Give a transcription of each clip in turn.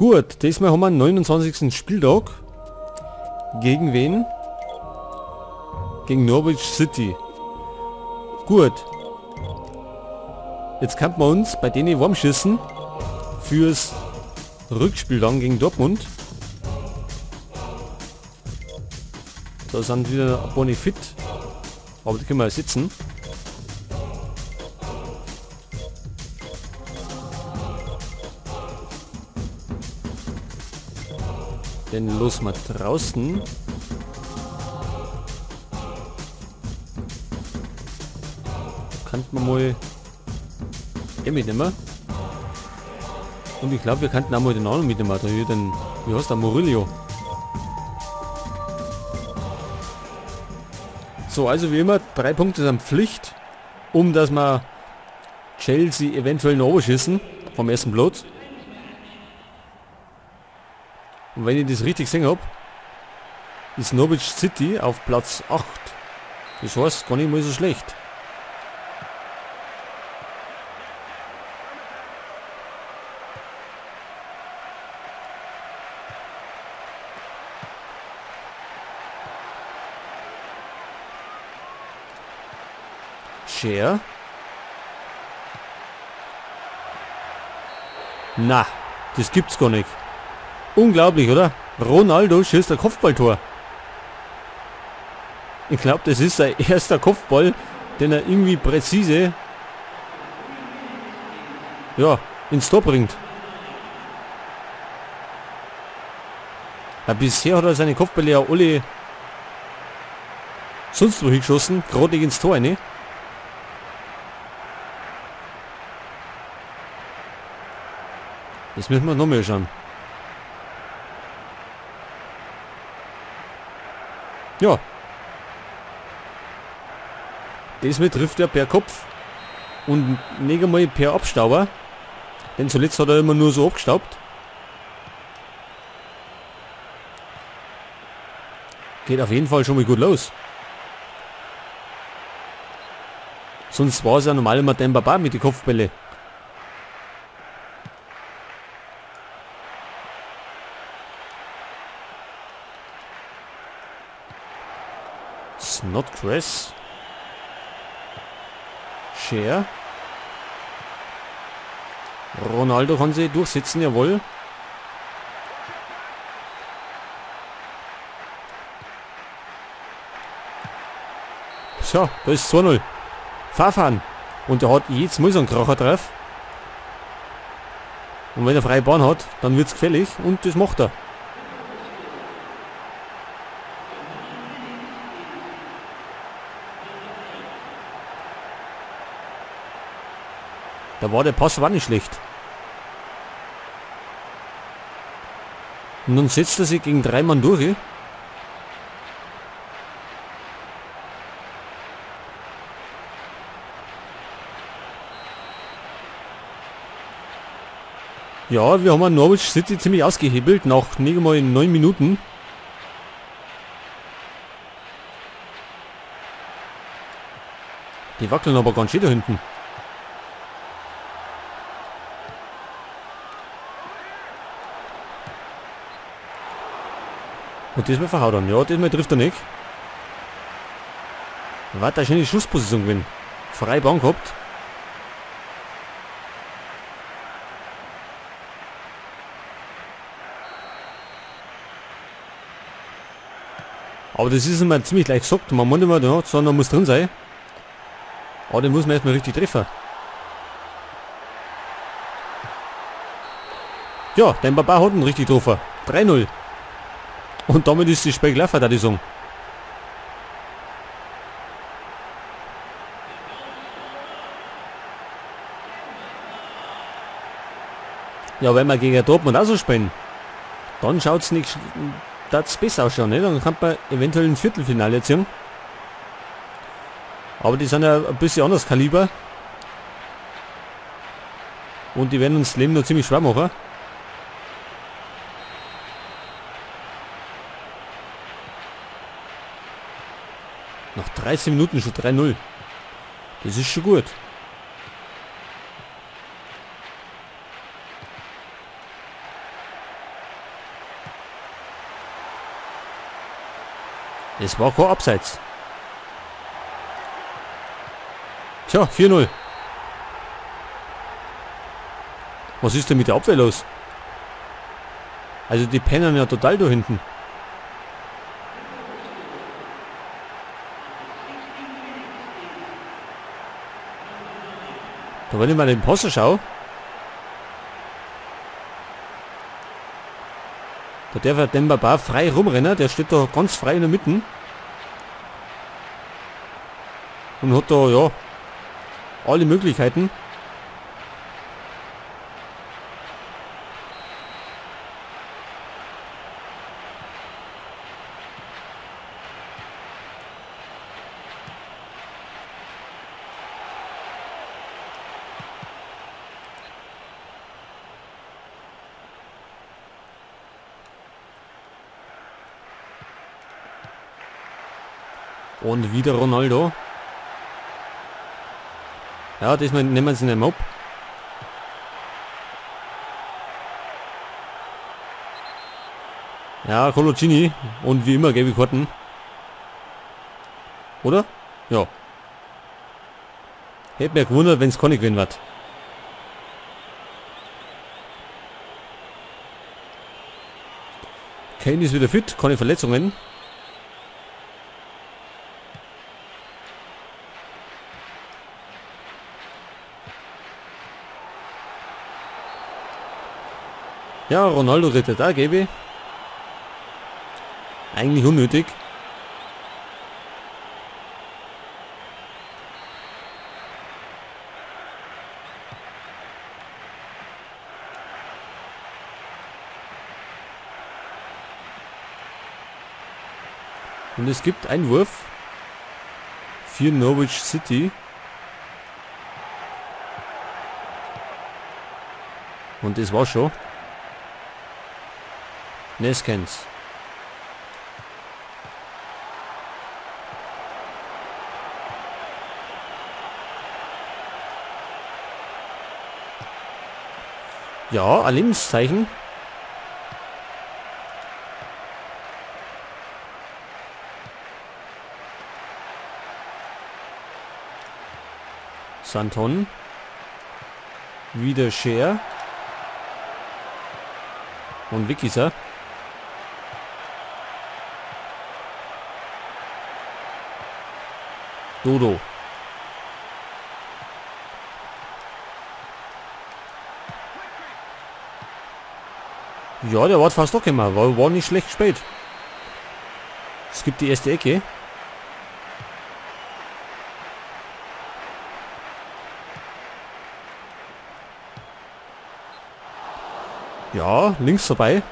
Gut, diesmal haben wir den 29. Spieltag. Gegen wen? Gegen Norwich City. Gut. Jetzt kann man uns bei denen warm schießen fürs Rückspiel dann gegen Dortmund. Da sind wieder ein paar nicht fit. Aber die können wir ersetzen. Den los mal draußen. Kann man mal den mitnehmen. Und ich glaube, wir könnten auch mal den anderen mitnehmen. Da hier den, wie heißt der, Murillo. So, also wie immer, 3 Punkte sind Pflicht, um dass wir Chelsea eventuell noch schießen vom ersten Blut. Und wenn ich das richtig gesehen hab, ist Norwich City auf Platz 8. Das heißt, gar nicht mal so schlecht. Share. Na, das gibt's gar nicht. Unglaublich, oder? Ronaldo schießt ein Kopfballtor. Ich glaub, das ist sein erster Kopfball, den er irgendwie präzise, ja, ins Tor bringt. Ja, bisher hat er seine Kopfbälle ja alle sonst wo hingeschossen, gerade nicht ins Tor, ne? Das müssen wir noch mal schauen. Ja. Diesmal trifft er per Kopf und nicht einmal per Abstauber. Denn zuletzt hat er immer nur so abgestaubt. Geht auf jeden Fall schon mal gut los. Sonst war es ja normal immer Demba Ba mit den Kopfbälle. Snodgrass. Schär. Ronaldo kann sich durchsetzen, jawohl. So, da ist 2-0. Farfan. Und der hat jedes Mal so einen Kracher drauf. Und wenn er freie Bahn hat, dann wird's gefährlich. Und das macht er. Da war der Pass aber nicht schlecht. Und dann setzt er sich gegen 3 Mann durch. Ja, wir haben Norwich City ziemlich ausgehebelt, nach nicht einmal 9 Minuten. Die wackeln aber ganz schön da hinten. Und diesmal verhaut er. Ja, diesmal trifft er nicht. War da schöne Schussposition gewesen. Freie Bahn gehabt. Aber das ist immer ziemlich leicht gesagt. Man meint immer, ja, sondern muss drin sein. Aber den muss man erstmal richtig treffen. Ja, dein Baba hat ihn richtig getroffen. 3-0. Und damit ist das Spiel gelaufen, würde ich sagen. Ja, wenn wir gegen Dortmund auch so spielen, dann schaut's nicht, das besser ausschauen, ne? Dann kann man eventuell ein Viertelfinale ziehen. Aber die sind ja ein bisschen anders Kaliber. Und die werden uns das Leben noch ziemlich schwer machen. Nach 13 Minuten schon 3-0. Das ist schon gut. Es war kein Abseits. Tja, 4-0. Was ist denn mit der Abwehr los? Also die pennen ja total da hinten. Da wenn ich mal den Poster schaue. Da darf der Demba Ba frei rumrennen, der steht da ganz frei in der Mitte. Und hat da, ja, alle Möglichkeiten. Und wieder Ronaldo. Ja, diesmal nehmen wir sie nicht mehr ab. Ja, Coloccini. Und wie immer gelbe Karten. Oder? Ja. Hätte mir gewundert, wenn's keine gewesen wird. Kane ist wieder fit, keine Verletzungen. Ja, Ronaldo rettet da, gebe. Eigentlich unnötig. Und es gibt Einwurf für Norwich City. Und das war schon. Neskens. Ja, ein Lebenszeichen. Santon. Wieder Scher. Und Wikisa. Dodo. Ja, der war fast doch immer. War nicht schlecht gespielt. Es gibt die erste Ecke. Ja, links vorbei.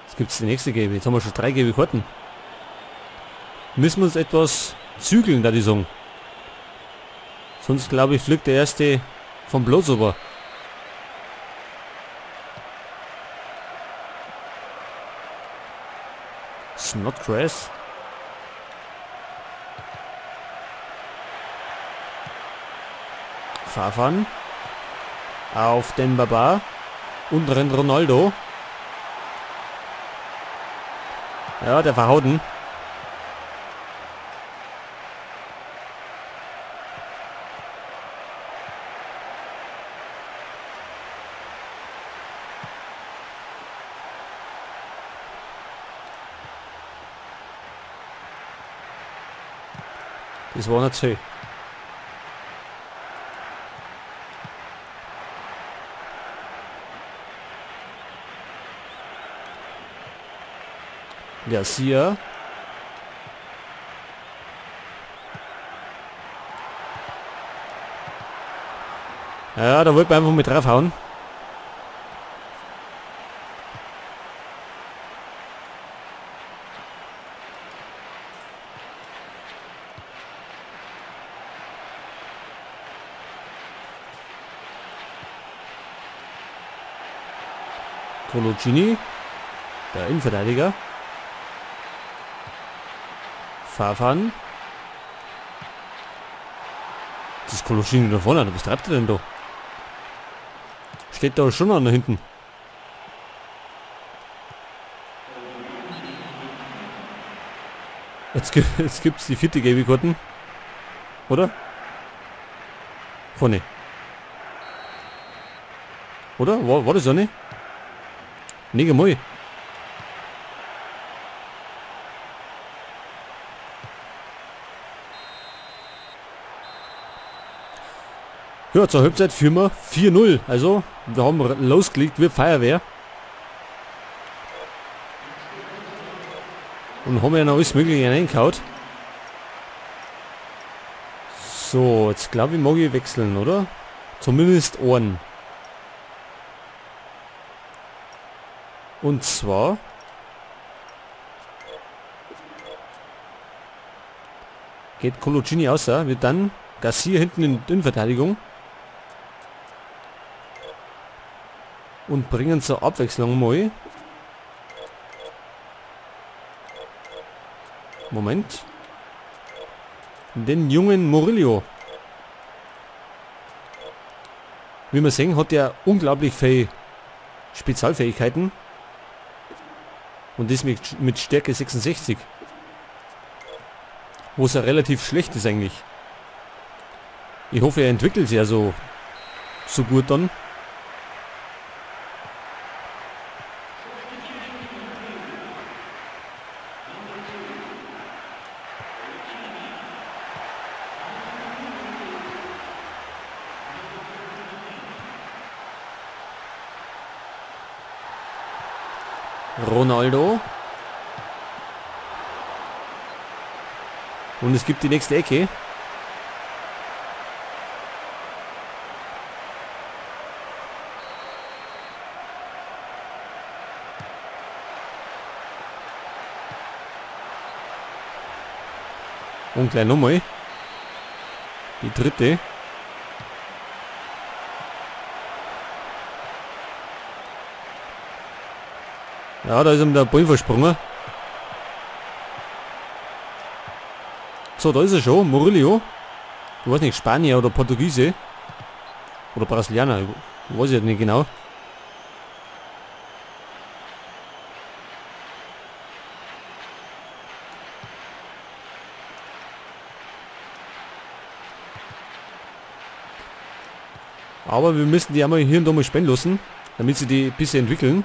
Jetzt gibt's die nächste gelbe. Jetzt haben wir schon 3 gelbe Karten. Müssen wir uns etwas zügeln, da die sagen. Sonst glaube ich, fliegt der erste vom Platz rüber. Snodgrass. Farfan. Auf den Baba. Und rennt Ronaldo. Ja, der verhauten. Das war nicht schön. Garcia. Ja, da wollte man einfach mit draufhauen. Coloccini, der Innenverteidiger. Fahrfahren. Das ist Coloccini da vorne. Was treibt er denn da? Steht da schon einer hinten. Jetzt, jetzt gibt es die vierte gelbe Karten. Oder? Keine. Oder? War das eine? Nicht einmal. Ja, zur Halbzeit führen wir 4-0. Also, wir haben losgelegt wie Feuerwehr. Und haben ja noch alles Mögliche reingehauen. So, jetzt glaube ich, mag ich wechseln, oder? Zumindest einen. Und zwar... Geht Coloccini außer, wird dann Garcia hinten in Innenverteidigung. Und bringen zur Abwechslung mal. Moment. Den jungen Murillo. Wie wir sehen, hat er unglaublich viele Spezialfähigkeiten. Und das mit Stärke 66. Wo es ja relativ schlecht ist eigentlich. Ich hoffe, er entwickelt sich ja so gut dann. Ronaldo. Und es gibt die nächste Ecke. Und gleich nochmal. Die dritte. Ja, da ist ihm der Ball versprungen. So, da ist er schon. Murillo. Ich weiß nicht, Spanier oder Portugiese. Oder Brasilianer. Ich weiß ich nicht genau. Aber wir müssen die einmal hier und da mal spenden lassen, damit sie die ein bisschen entwickeln.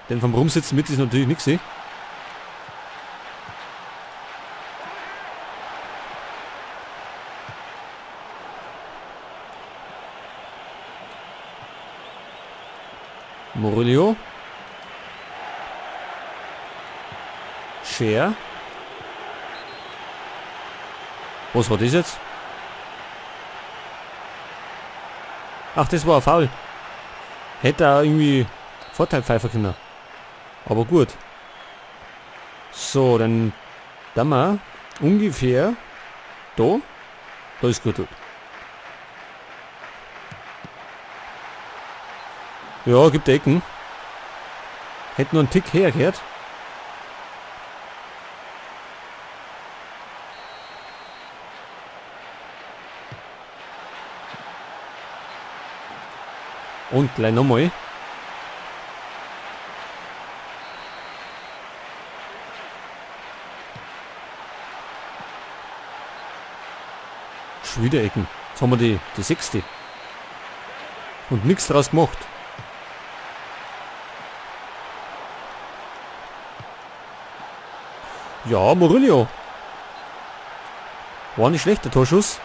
Denn vom Rumsitzen mit ist natürlich nichts, eh? Murillo. Scher. Was war das jetzt? Ach, das war ein Foul. Hätte er irgendwie Vorteil pfeifen können. Aber gut. So, dann wir ungefähr da. Da ist gut. Ja, gibt Ecken. Hätte nur einen Tick hergehört. Und gleich nochmal. Schon wieder Ecken. Jetzt haben wir die sechste. Und nichts draus gemacht. Ja, Murillo. War nicht schlecht, der Torschuss.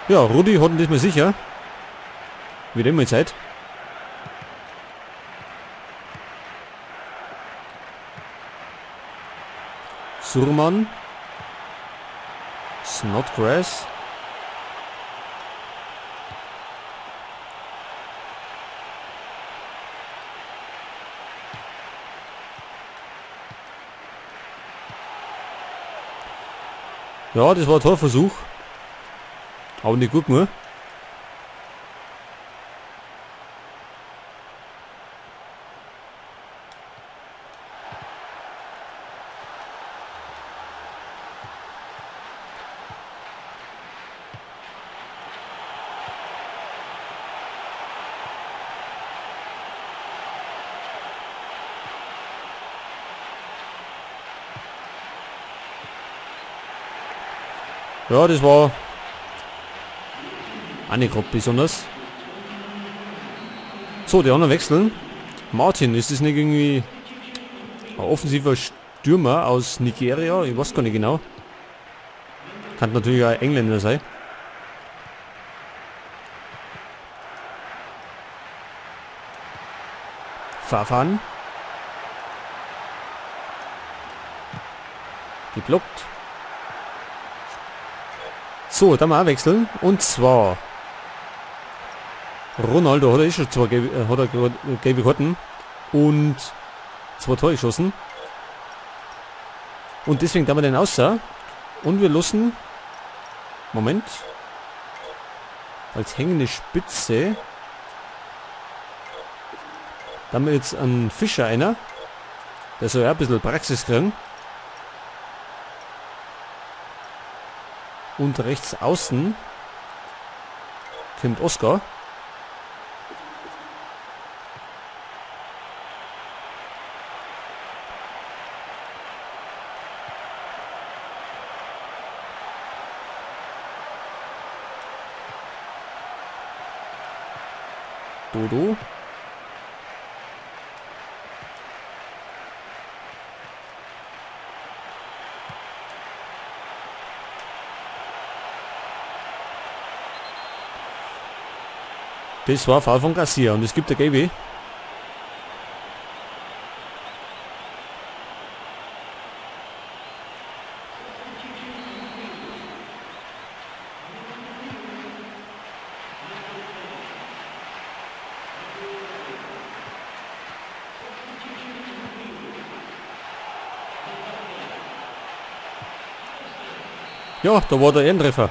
Ja, Rudi hat ihn diesmal sicher. Wird immer Zeit. Surman. Snodgrass. Ja, das war ein Torversuch. Aber nicht gut, ne? Ja, das war auch nicht grad besonders. So, die anderen wechseln. Martin, ist das nicht irgendwie ein offensiver Stürmer aus Nigeria? Ich weiß gar nicht genau. Kann natürlich auch Engländer sein. Farfan. Geblockt. So, dann mal wechseln. Und zwar Ronaldo hat er schon zwei gelbe, hat er gelbe Karten und 2 Tore geschossen. Und deswegen da wir den aussah. Und wir lassen, Moment, als hängende Spitze, da haben wir jetzt einen Fischer einer, der soll ja ein bisschen Praxis kriegen. Und rechts außen kommt Oscar. Dodo. Das war Foul von Garcia und es gibt der Gelbe. Ja, da war der Ehrentreffer.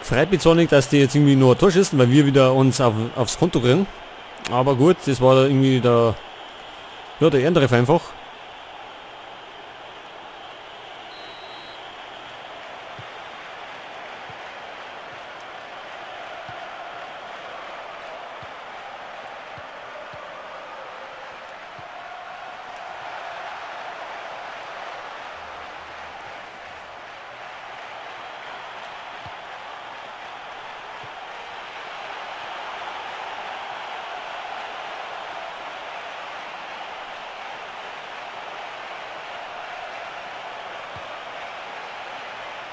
Freut mich zwar nicht, dass die jetzt irgendwie nur ein Tor schießen, weil wir wieder uns aufs Konto kriegen. Aber gut, das war irgendwie der Ehrentreffer einfach.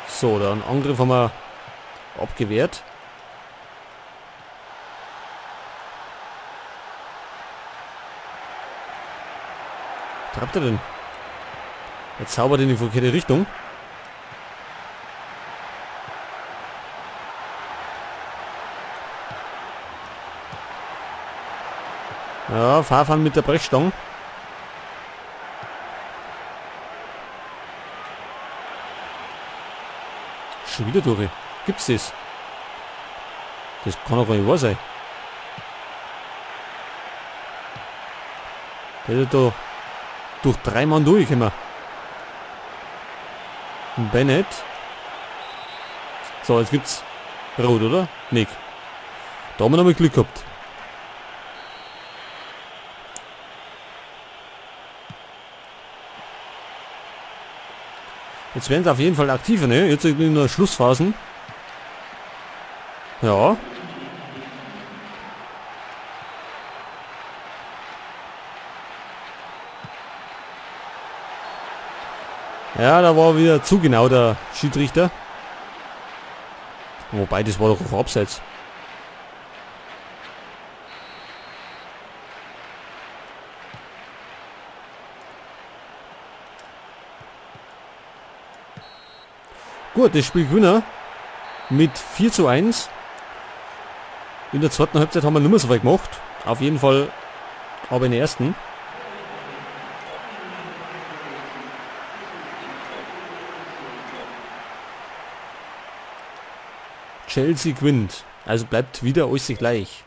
So, dann Angriff haben wir abgewehrt. Was treibt er denn? Jetzt zaubert er in die verkehrte Richtung. Ja, Farfan mit der Brechstange. Schon wieder durch. Gibt's das? Das kann doch gar nicht wahr sein. Der ist da durch 3 Mann durchgekommen. Bennett. So, jetzt gibt's Rot, oder? Nick. Da haben wir nochmal Glück gehabt. Jetzt werden sie auf jeden Fall aktiver, ne? Jetzt in der Schlussphasen. Ja. Ja, da war wieder zu genau der Schiedsrichter. Wobei, das war doch auch abseits. Gut, das Spiel Gewinner mit 4:1. In der zweiten Halbzeit haben wir nicht mehr so viel gemacht. Auf jeden Fall aber in der ersten. Chelsea gewinnt. Also bleibt wieder alles gleich.